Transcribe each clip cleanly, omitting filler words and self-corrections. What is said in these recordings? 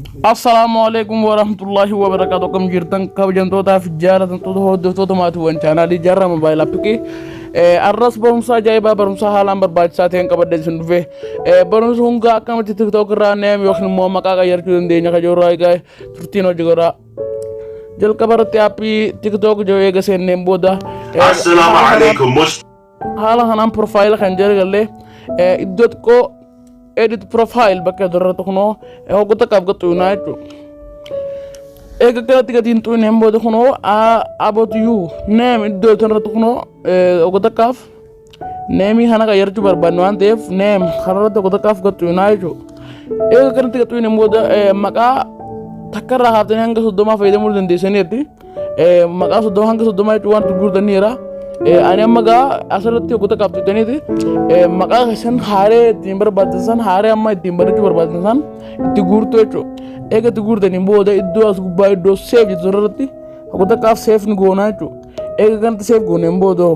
Assalaamu alaikum warahmatullahi wabarakatuh. Akkam jirtan kabajamtootaa fi jaalatamtoota hordoftoota maatiiwwan chaanaalii Jaarraa Mobaayil Appikii? Arras barumsa ajaa'ibaa, barumsa haalaan barbaachisaa ta'een qabadhee isin dhufe. Barumsa hungaa akkamitti TikTok irraa name yookiin immoo maqaa qayyarachuu dandeenya kajoorraa egaa turtiin hojii godhaa. Jalqaba irratti aappii TikTok jiru eega seenneen booda Assalamu alaikum. Haala kanaan profile kan jalqallee iddoo xiqqoo edit profile bakka irratti kunoo hoggota takkaaf gaxxuunaa jechuudha. Eega kanatti gatiin xuuneen booda kunoo about you name iddoo irratti kunoo hoggota takkaaf nameii kana qayyarachuu barbaadnu waan ta'eef name kanarratti hoggota takkaaf gaxxuunaa jechuudha. Eega kanatti gaxxuuneen booda maqaa takkarraa kaaftanii hanga 30 fayyadamuu dandeessaniitti. Maqaa 30 hanga 30 jechuun waan gurgurtaniira. Ani amma gaa asirratti hoggota qabxitaniiti maqaa keessan haaree ittiin barbaadan san, haaree amma ittiin barachuu barbaadan san itti guurtu jechuudha. Eega itti guurtaniin booda iddoo as gubbaa iddoo save jettu irratti hoggota qaaf save ni goonaa jechuudha. Eega kanatti save gooneen booda,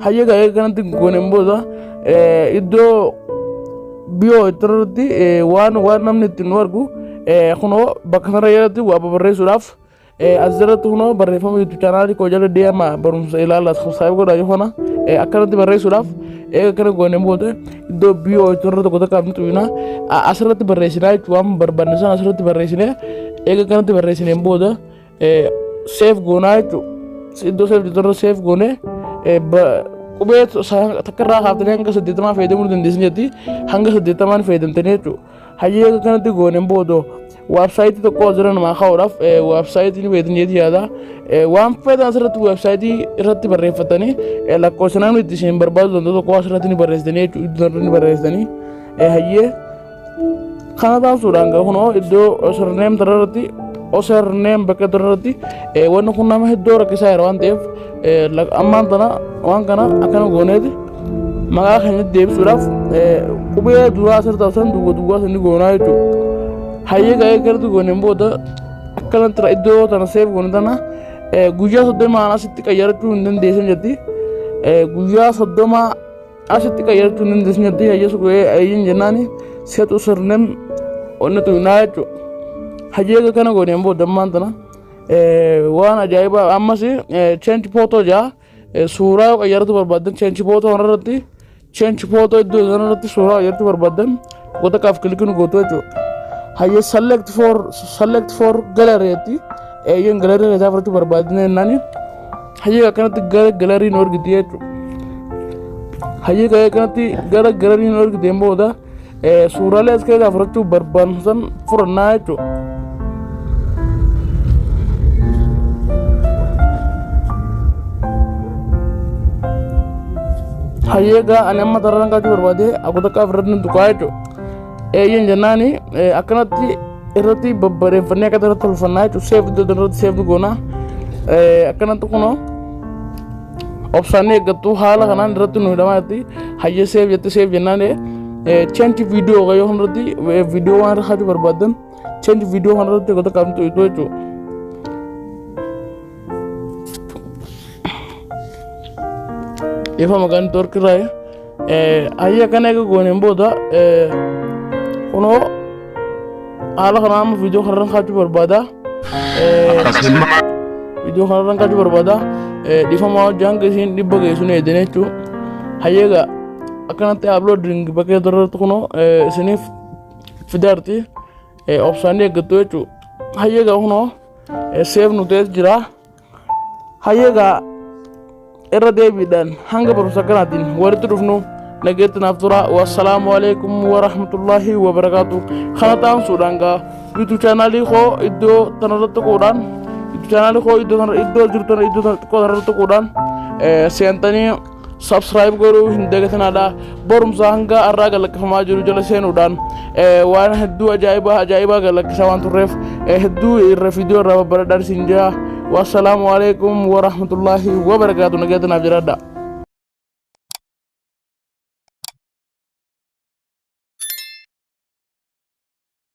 hayyee gaa, eega kanatti gooneen booda iddoo bio irratti waan namni ittiin nu argu kunoo bakka sana irratti waa barreessuudhaaf asirratti kunoo barreeffama YouTube chaanaalii koo jala deema, barumsa ilaala, subscribe godhaa yoo kana akkanatti barreessuudhaaf. Eega kana gooneen booda iddoo bio irra tokko tokko ni xuyina, asirratti barreessinaa jechuudha. Waan barbaanne sana asirratti barreessinee, eega kanatti barreessineen booda save goonaa jechuudha. Iddoo save jettu irra save goonee qubee takkarraa kaaftanii hanga 80 fayyadamuu dandeessan jetti, hanga 80n fayyadamtanii jechuudha. Hayyee, eega kanatti gooneen booda weebsaayitii tokko asirra namaa kaa'uudhaaf weebsaayitii ni beektan jeetii yaada. Waan feetan asirratti weebsaayitii irratti barreeffatanii lakkoofsa namni itti isin barbaadu danda'u tokko asirratti ni barreessitanii jechuudha. Iddoo irratti ni barreessitanii. Hayyee, kana taasisuudhaan gaa kunoo iddoo username irratti, username bakka irratti wanni kun nama hedduu rakkisaa jira waan ta'eef ammaan tana waan kana akkana gooneeti maqaa keenyatti deebisuudhaaf qubee duraa asirratti taasisan duwwa duwwaa sanni goonaa jechuudha. Hayyee, ga'ee gartuu gooneen booda akkanatti iddoo tana save goone tana guyyaa 30 asitti qayyarachuu hin dandeessan jetti. Guyyaa 30 asitti qayyarachuu hin dandeessan jetti. Hayyee, suqee ayyin jennaani set username onni tuyinaa jechuudha. Hayyee, kana gooneen booda ammaan tana waan ajaa'ibaa ammas change photo jaa. Suuraa yoo qayyaratu barbaaddan change photo kanarratti, change photo iddoo kanarratti suuraa qayyaratu barbaaddan goota kaaf click nu gootu jechuudha. Hayyee, select for gallery jetti. Eeyyeen, gallery keessaa fudhachuu barbaaddan jennaani. Hayyee, akkanatti gara gallery nu argiti jechuudha. Hayyee, gahee kanatti gara gallery nu argiteen booda suuraalee as keessaa fudhachuu barbaadnu san fudhannaa jechuudha. Hayyee, gaa ani amma tarraan kaachuu barbaade akkuma takka irratti tuqaa jechuudha. Eeyyeen jennaani akkanatti irratti babbareeffannee akka irratti tolfannaa jechuudha. Save iddoo irratti save goona. Akkanatti kunoo obsaanii eeggattu, haala kanaan irratti nu hidhamaa jirti. Hayyee, save jette. Save jennaan change video yoo kanarratti viidiyoo waan irra kaachuu barbaaddan change video kanarratti goota qabdu iddoo jechuudha. Ifa maqaan network irraa. Hayyee, akkana eega gooneen booda kunoo haala kanaan amma viidiyoo kanarra kaachuu barbaada. Viidiyoo kanarra kaachuu barbaada. Dhiifama hojii hanga isiin 100 geessu ni eedan jechuudha. Hayyee, egaa akkanatti uploading bakka irratti kunoo isiniif fidaarti, obsaanii eeggattu jechuudha. Hayyee, egaa kunoo save nu ta'ee jira. Hayyee, egaa irra deebiidhaan hanga barumsa kanaatiin walitti dhufnu nageetti naaf tura. Wassalaamu alaikum warahmatullaahi wabarakaatu. Kana taansuudhaan gaa YouTube chaanaalii koo iddoo tanarratti tuquudhaan, YouTube chaanaalii koo iddoo tana iddoo jirtu tana iddoo tana xiqqoo tanarratti tuquudhaan seentanii subscribe godhuu hin dagatinaadha. Barumsa hanga har'aa galakkifamaa jiru jala seenuudhaan waan hedduu ajaa'ibaa ajaa'ibaa galakkisaa waan turreef hedduu irra viidiyoo irraa babbaradhaan isin jira. Wassalaamu alaikum warahmatullaahi wabarakaatu. Nageetti naaf jiraadha.